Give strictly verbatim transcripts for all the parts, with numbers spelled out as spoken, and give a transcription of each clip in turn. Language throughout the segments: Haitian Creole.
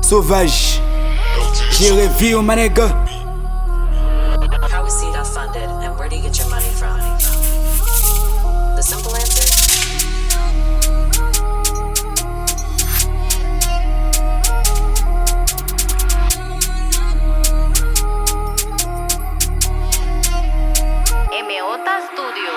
Sovaj. Jere vi w, my nigga. How is CETA funded and where do you get your money from? The simple answer? M Ota Studio.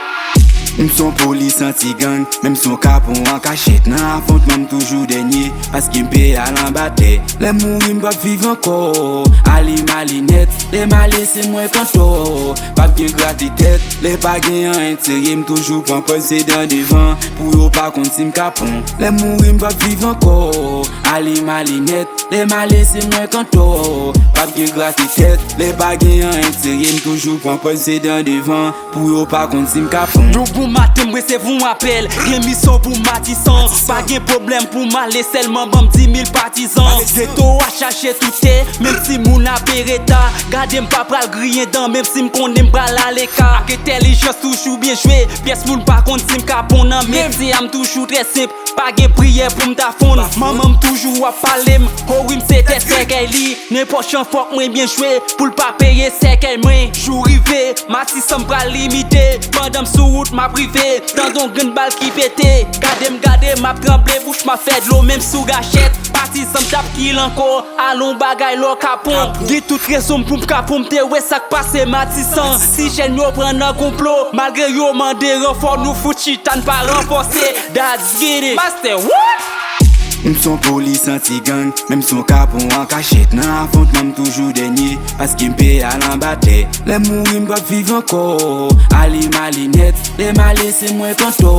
M son polis anti gang, menm son kapon an kachèt. Nan afwontman m toujou dènye, paske m pe al anba tè. Lè m mouri m p ap viv ankò. Ale m ale nèt, lè m ale se mwen k antò. P ap gen grate tèt, lè pa gen anyen serye m toujou pran pòz se dan devan. Pou yo pa konn si m kapon. Lè m mouri m p ap viv ankò. Ale m ale nèt, lè m ale se mwen k antò. P ap gen grate tèt, lè pa gen anyen serye m toujou pran pòz se dan devan. Pou yo pa konn si m kapon. Yon bon maten m resevwa yon apèl, gen misyon pou Matisan. Pa gen pwoblèm pou m ale, sèlman ban m di mil patizan. Geto a chache tout tè, menm si moun a bereta. Gade m pa pral griyen dan, menm si m konnen m pral ale ka. Ak entèlijans toujou byen jwe, pyès moun pa konn si m kapon nan metye a m toujou trè senp. Pa gen priyè pou m ta fonn. Manman m toujou ap pale m, oh wi m se tèt sèkèy li. Nenpòt jan fòk mwen byen jwe, pou l pa peye sèkèy mwen. Jou rive, Matisan m pral imite. Pandan m sou wout m ap rive, tande yon grenn bal ki pete. Gade m gade m ap tranble, bouch m ap fè dlo menm sou gachèt. Patizan m t ap kil ankò, al yon bagay lè w kapon. Gen tout rezon m pou m kapon, m te wè sa k pase Matisan. Si jèn yo pran nan konplo, malgre yo mande ranfò nou fout chita n pa ranfòse. That's get it. Master, what? M son polis anti gang, menm son kapon an kachèt. Nan afwontman m toujou dènye, paske m pe al anba tè. Lè m mouri m p ap viv ankò. Ale m ale nèt, lè m ale se mwen k antò.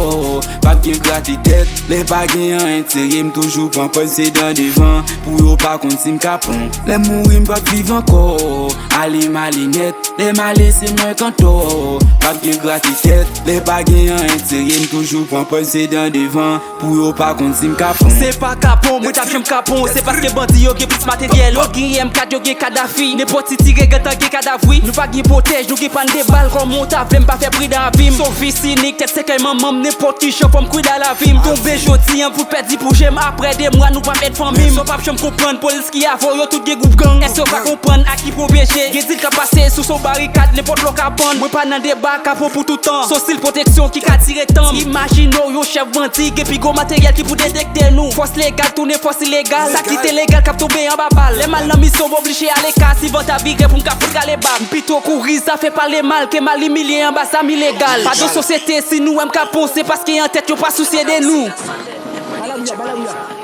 P ap gen grate tèt, lè pa gen anyen serye m toujou pran pòz se dan devan. Pou yo pa konn si m kapon. Lè m mouri m p ap viv ankò. Ale m ale nèt, lè m ale se mwen k antò. P ap gen grate tèt, lè pa gen anyen serye m toujou pran pòz se dan devan. Pou yo pa konn si m kapon. Se pa kapon, mwen t ap janm kapon. Se paske bandi yo gen plis materyèl. Yo gen M kat, yo gen Kadafi. Nenpòt ti tire gentan gen kadav wi. Nou pa gen pwotèj, nou gen pann de bal. Kòman w ta vle m pa fè pridan avi m? Son vis inik, tèt sèkèy manman m. Nenpòt ki jan fò m kwit a lavi m. Tonbe jodi an pou pèdi pwojè m. Apre de mwa nou p ap èd fanmi m. Sa w p ap janm konprann, polis ki avè w yo tout gen gwoup gang. Èske w pa konprann a ki pwobeje? Gen dil k ap pase sou son barikad, nenpòt lè w ka pann. Mwen pa nan deba, kapon pou tout tan. Son stil pwoteksyon ki ka dire tan. Imajine w yon chèf bandi, gen pi gwo materyèl ki pou detekte nou. Fòs legal tounen fòs ilegal. Sa ki te legal k ap tonbe anba bal. Lè m al nan misyon m oblije ale ka. Si van ta vire pou m ka fout rale bal. M pito kouri, zafè pale mal, ke m al imilye anba zam ilegal. Padon sosyete, si nou wè m kapon, se paske an tèt yo pa sousye de nou. Balaouya, balaouya.